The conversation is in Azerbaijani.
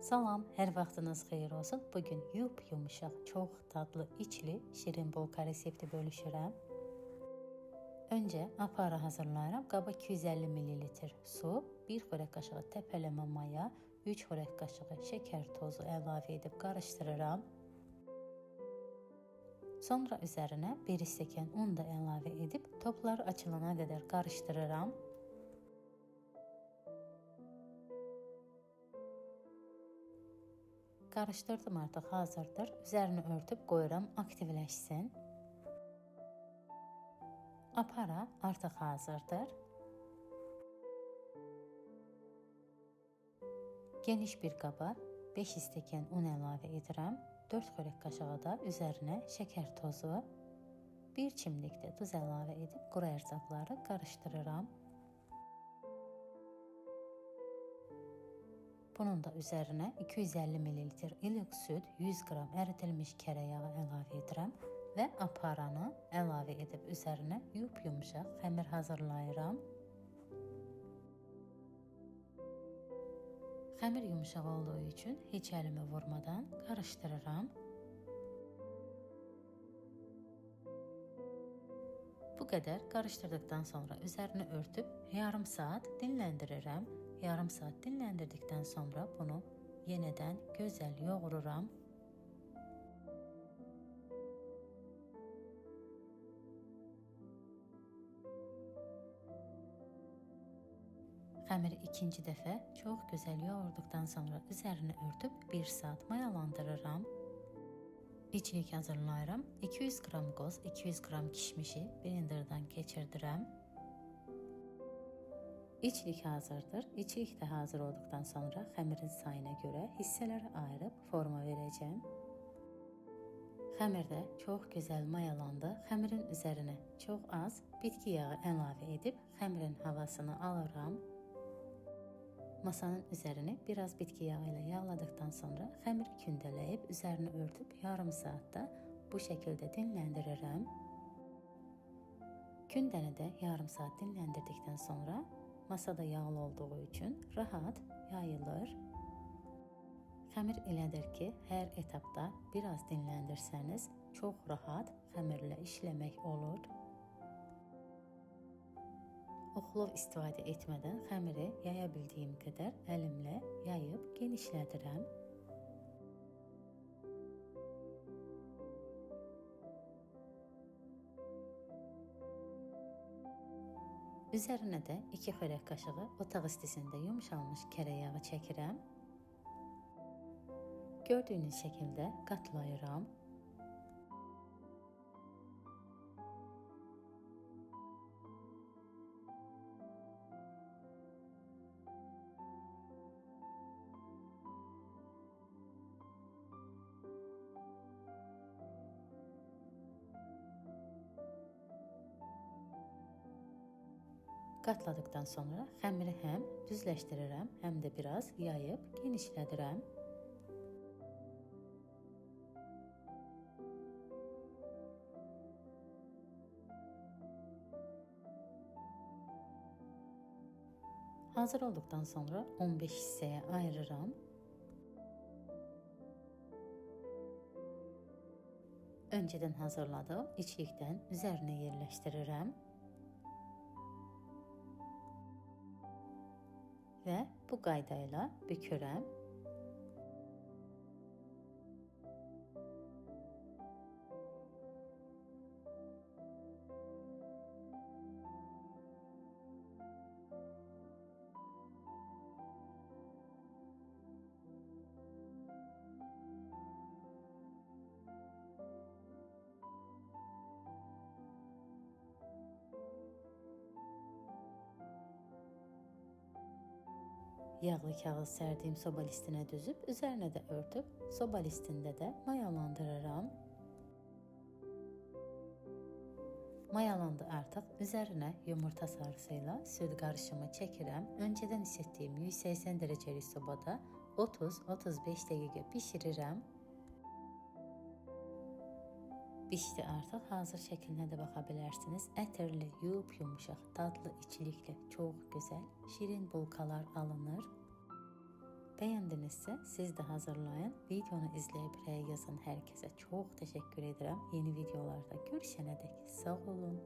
Salam, hər vaxtınız xeyir olsun. Bugün yup-yumuşaq, çox dadlı içli şirin bulka resepti bölüşürəm. Öncə apara hazırlayıram. Qaba 250 ml su, 1 xörək qaşığı təpələmə maya, 3 xörək qaşığı şəkər tozu əlavə edib qarışdırıram. Sonra üzərinə 1 stəkan un da əlavə edib toplar açılana qədər qarışdırıram. Qarışdırdım, artıq hazırdır. Üzerini örtüb qoyuram, aktivləşsin. Apara artıq hazırdır. Geniş bir qaba 5 stəkan un əlavə edirəm. 4 xörək qaşığı da üzərinə şəkər tozu, 1 çimdik də duz əlavə edib quru ərzaqları qarışdırıram. Bunun da üzərinə 250 ml iliq süd, 100 qram əridilmiş kərə yağı əlavə edirəm və aparanı əlavə edib üzərinə yup-yumuşaq xəmir hazırlayıram. Xəmir yumuşaq olduğu üçün heç əlimi vurmadan qarışdırıram. Bu qədər qarışdırdıqdan sonra üzərini örtüb yarım saat dinləndirirəm. Yarım saat dinləndirdikdən sonra bunu yenədən gözəl yoğururam. Xəmiri ikinci dəfə çox gözəl yoğurduqdan sonra üzərini örtüb 1 saat mayalandırıram. İçlik hazırlayıram. 200 qram qoz, 200 qram kişmişi blenderdan keçirdirəm. İçlik hazırdır. İçlik də hazır olduqdan sonra xəmirin sayına görə hissələrə ayırıb forma verəcəm. Xəmir də çox gözəl mayalandı. Xəmirin üzərinə çox az bitki yağı əlavə edib xəmirin havasını alıram. Masanın üzerini biraz bitki yağı ilə yağladıqdan sonra xəmiri kündələyib üzərini örtüb yarım saatda bu şəkildə dinləndirirəm. Kündəni də yarım saat dinləndirdikdən sonra masada yağlı olduğu üçün rahat yayılır. Xəmir elədir ki, hər etapda biraz dinləndirsəniz çox rahat xəmirlə işləmək olur. Oxlov istifadə etmədən xəmiri yaya bildiyim qədər əlimlə yayıb genişlədirəm. Üzərinə də 2 xörək qaşığı otaq istisində yumşalmış kərə yağı çəkirəm. Gördüyünüz şəkildə qatlayıram. Qatladıqdan sonra xəmiri həm düzləşdirirəm, həm də biraz yayıb genişlədirəm. Hazır olduqdan sonra 15 hissəyə ayırıram. Öncədən hazırladığım içlikdən üzərinə yerləşdirirəm. Və bu qaydayla bükürəm. Yağlı kağız sərdiyim soba listinə düzüb, üzərinə də örtüb, soba listində də mayalandırıram. Mayalandı artıq. Üzərinə yumurta sarısı ilə süd qarışımı çəkirəm. Öncədən isitdiyim 180 dərəcəlik sobada 30-35 dəqiqə bişirirəm. Bişdi artıq. Hazır şəklinə də baxa bilərsiniz. Ətirli, yup-yumuşaq, dadlı içlikli, çox gözəl şirin bulkalar alınır. Bəyəndinizsə Beğendiyseniz siz de hazırlayın. Videonu izleyip rəy yazan herkese çok teşekkür ederim. Yeni videolarda görüşene dek sağ olun.